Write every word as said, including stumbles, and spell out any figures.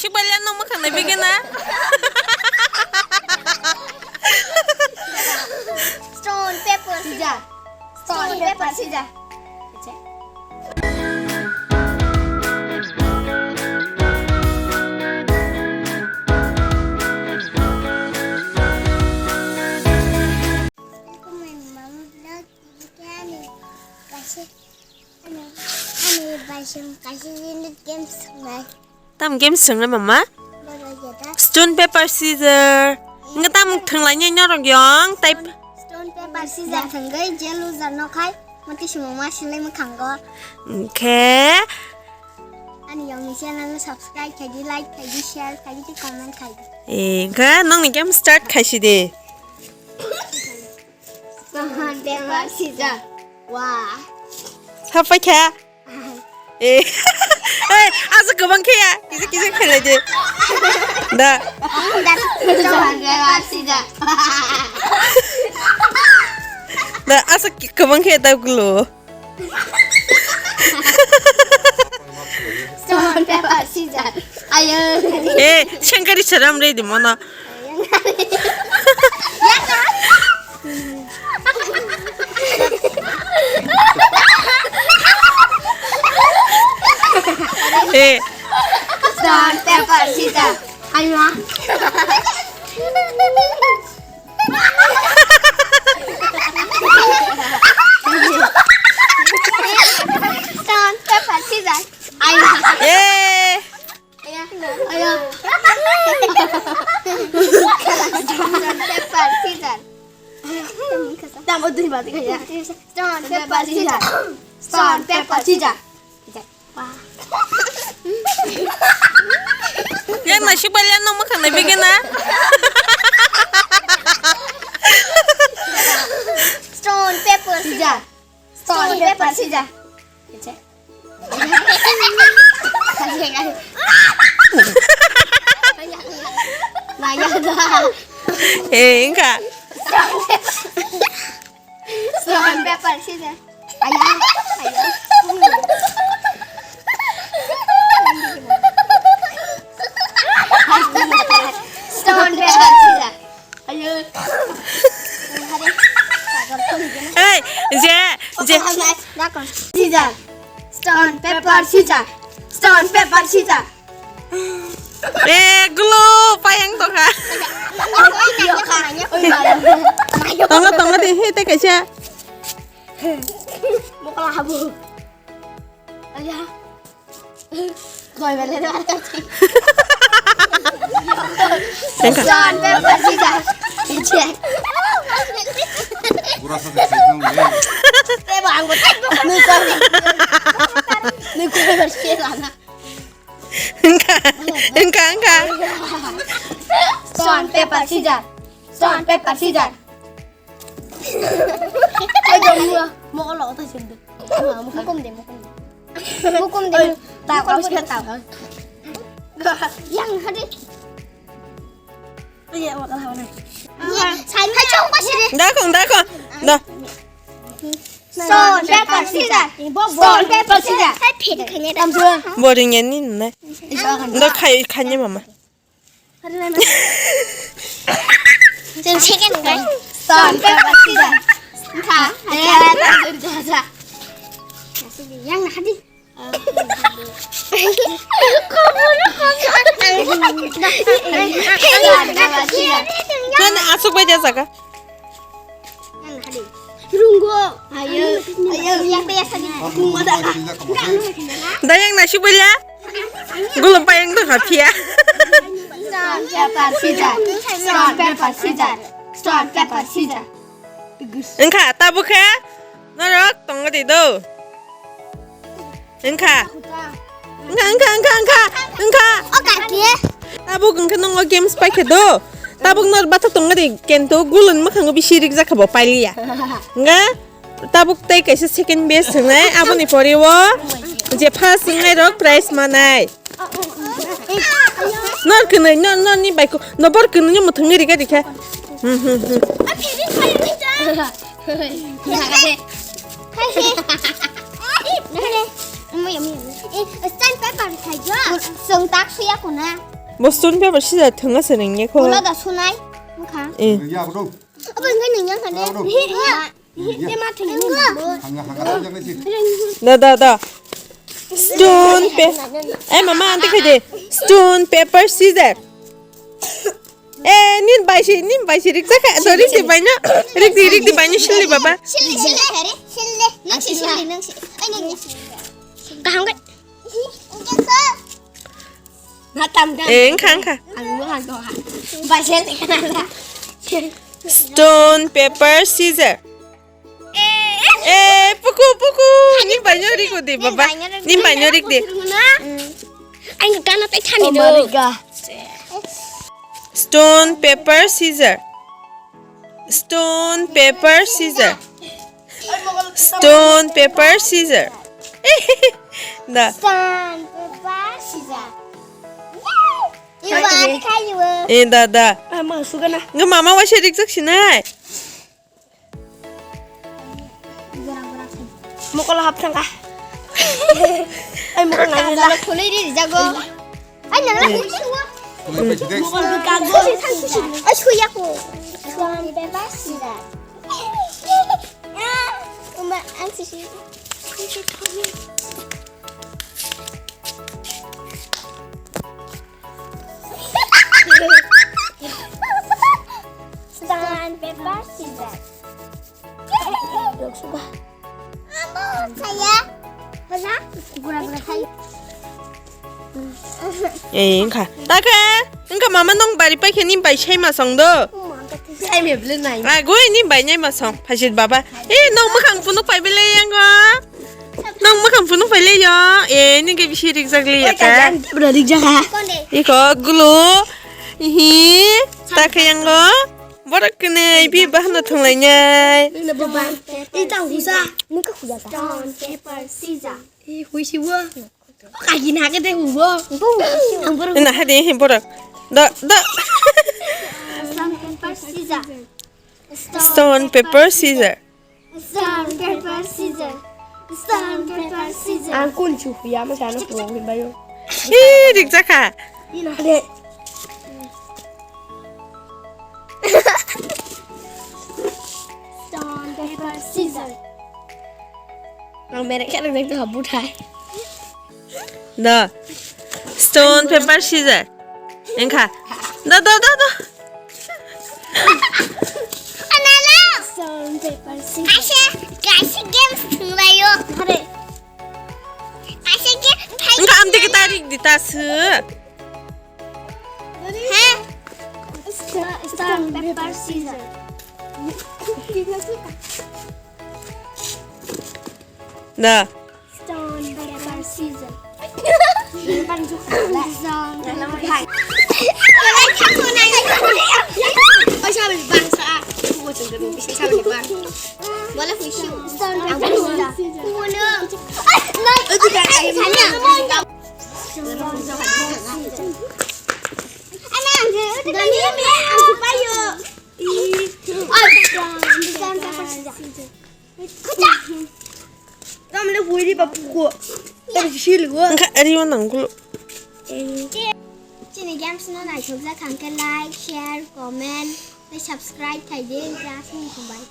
Balian no mwkhang nai bigena. Stone, paper, scissor. Stone, paper, scissor. Ani, ani bai song kaisa unit games nai. Tam games song nai mama? Boro jeta. Stone, paper, scissor. Nga tam thang lai nai norok yong type. Stone, paper, scissor thangwi je loser no khai mati simo ma silai mwkhango. Okay. Ani yong ni channel no subscribe khai di, like khai di, share khai di, comment khai di. Eh, ga nong ni game start khai si de. Stone, paper, scissor. Wah. Hapai kha. Eh. Eh, asa kwbang khe ya. Kisa kisa khelai de. Da. Stone, paper, scissor. Da asa kwbang khe da gulo. Stone, paper, scissor. Ayo. Eh, sengkari saram re di mana. Eh. Stone, paper, scissor. Ayo. Stone, paper, scissor. Ayo. Eh. Ayo. Ayo. Stone, paper, scissor. Tam o dui bati kaya. Stone, paper, scissor. Stone, paper, scissor. Yang nasi balian no makan lebih kena. Stone, paper, scissor. Stone, paper, scissor. Eh, enggak. Stone, paper, scissor. Ayo, ayo. Stone, paper, scissor. Ayo. Hey, je, je. Scissor. Stone, paper, scissor. Stone, paper, scissor. Eh, glue, payang tongkha. Tongo, tongo de, he, te kaisa. Mokla habu. Ayo. Koi bele de. Tengka. Stone, paper, scissor. Iche. Te bang, te bang. Nukoi bele de. Engka, engka, engka. Stone, paper, scissor. Stone, paper, scissor. Ai, dong, mua. Mau kalau otak sendiri. Mau, mau. Hukum deh, hukum deh. Hukum deh. Oi, tak, kau sih tak. Yang hadir. Iya, mau kalah mana? Iya, saya cuma sini. Dakong, dakong. Dah. Stone, paper, scissor. Stone, paper, scissor. Boring ya ni na. Ndo khai khai ni mama. Chwng second kai. Stone, paper, scissor. Kha. Yang hadi. Kan asuk bai dia saka. Runggo. Ayo, ayo, yang biasa ni. Dayang nasi bela. Gulung payang tu hapia. Stone, paper, scissor. Stone, paper, scissor. Stone, paper, scissor. Engkha, tabuk khe? Norok tongo di do. Engkha. Engkha, engkha, engkha, engkha, engkha. O kaki. Tabuk engkha nongo games paikhe do. Tabuk nor bathok tongo di kento gulun mwkhango bisi rikjak kha bo pailiya. Engkha tabuk tei kaisa second best wngnai aboni pore o je first wngnai rok prize manai. Nor kwnwi, nor, nor ni bai ko, no bor kwnwi no muthungwi rika rikha. Hmm, hmm, hmm. Stone paper khai jo. Song tak suya kuna. Bo stone paper scissor thwngna se nungya kho. Ulo da sunai. Mukha. Eh. Nungya abdo. Abo nungya nungya kha de. Abdo. Nungya. Te ma thwngya. Hanga hanga thwngya se. Da da da. Stone pa-, eh, mama, ante khaide. Stone, paper, scissor. Eh, nin bai si, nin bai si, rikjak kha. Do, rik di baino. Rik di, rik di baino, silni baba. Silni, silni, silni. Nang si, silni, nang si. Ai, nang si. Kaham kai. Nang tam, tam. Eh, wngkha, wngkha. Ang wngkha, wngkha. Bai si, silni, nang si. Stone, paper, scissor. Eh, puku, puku. Nin baino rik di, baba. Nin baino rik di. Ang gana tai thani do. Stone, paper, scissor. Stone, paper, scissor. Stone, paper, scissor. Da. Stone, paper, scissor. Yay! Iwan kayu. Eh, da, da. Ah, ma sugana. Nge mama waisa rikjak sinai. Mokol hap thangka. Ai, mokol nang la. Khulai ri jago. Ai, nang la. Khulai pai side. Mokol kago. Ai, suya ko. Suam bebas sida. Uma, ang sisi. Stone, paper, scissor. Yok suka. Amo, saya. Mana? Gura-gura saya. Eh, wngkha. Takhe, wngkha mama nong bari paikhe ni bai sai ma song do. Sai me bele nai. Ah, goi ni bai nai ma song. Phaisit baba. Eh, nong makhang phunuk pai bele yango. Nong makhang phunuk phai le yo. Eh, nini ke bisi rikjak le ya ka. Bro rikjak ha. Iko gulo. Ihi. Ta khayango. Borok kene bi bahna thunglai nai. Ita husa. Nungka huya ta. Stone, paper, scissor. Eh, hui si wo. Kagi na ke de hu wo. Ang borok. Na ha de hin borok. Da, da. Stone, paper, scissor. Stone, paper, scissor. Stone, paper, scissor. Stone, paper, scissor. Ang kun chu ya ma sa no pro hin bayo. Hi, rikjak kha. Ina de. Stone, paper, scissor. Ang merek khe rek kha buthai. Da. Stone, paper, scissor. Engkha. Da, da, da, da. Anana. Stone, paper, scissor. Kaisa, kaisa games thwnglaio. Hare. Kaisa game thai. Engkha amtwi khe tarik di ta sw. He? Stone, paper, scissor. Da. Stone, paper, scissor. Stone, paper, scissor. Stone, paper, scissor. Ana, ang payo. Stone, paper, scissor. Tamle huiri ba puko. Tam sili go. Engkha ari wan nanggulo. Chini games no naithokjak kha hwnkhe like, share, comment, tei subscribe khaidi, hwnkhe aswk hambai.